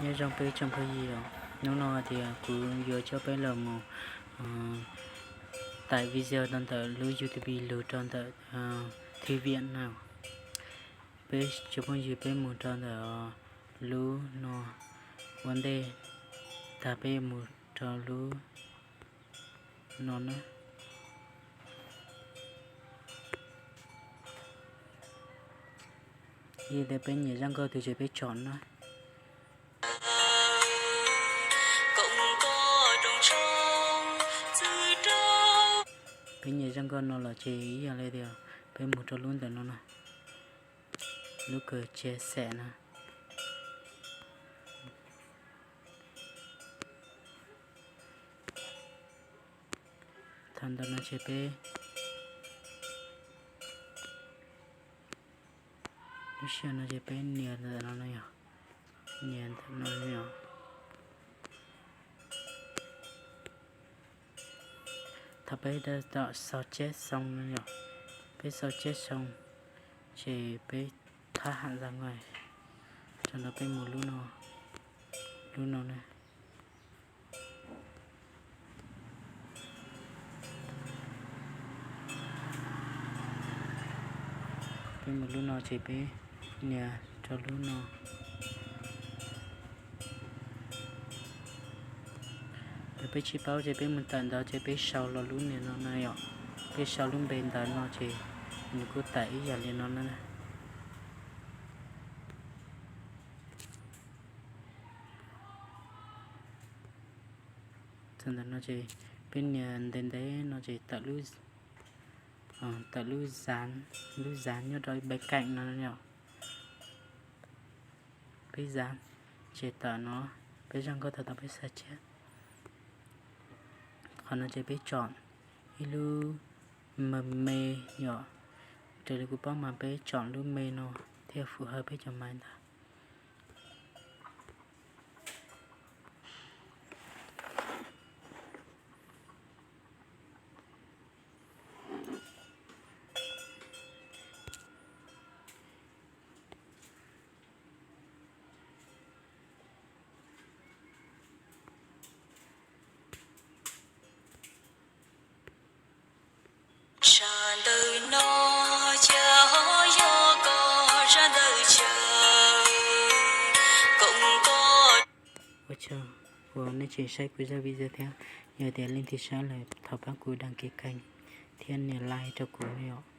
Nyob zoo peb tsoom phooj ywg os, hnub no hais tias kuv yuav coj peb los mus tải video rau ntawm lub YouTube lug rau ntawm thư viện no. Peb tsoom phooj ywg peb mus rau ntawm lub no ua ntej, tag peb mus rau lub no na. Yog tias peb nyiam zaj nkauj twg ces peb chọn na. Peb nyiam zaj nkauj no los ces ib yam li tias peb mus rau lub ntawm no na, lub kawg chia sẻ na. Thaum ntawm no ces peb, lub sij hawm no ces peb nias ntawm no no yog, nias ntawm no yog. Thaum peb sau chép xoo no yog, peb sau chép xoo ces peb thab ham zaj nkauj, thaum ntawd peb mus lub no, lub no na. Peb mus lub no ces peb nias rau lub no. Yog peb tsis paub ces peb mus tawm ntawd ces peb sau los lub niag no na yom. Peb sau lub npe ntawd no ces nws kuj tawm ib yam li no na. Thaum ntawm no ces peb nias ntev ntev no ces tawm lub, tawm lub dán, lub dán nyob rau bên cạnh no yom. Peb dán ces tawm no, peb zaj nkauj thaum tau peb xav tshiab. Qhov no ces peb chọn ib lub me me yom. Raws li kuv paub mas peb chọn lub me no thiaj phù hợp peb cov máy ntag. Zaj ntawm no ces ho yog koj zaj ntawd ces koom koj. Ua tsaug uas nej tseem saib kuv zaj video thiab, yog tias leej twg saib lawm thov pab kuv đăng ký kênh thiab nias like rau kuv os.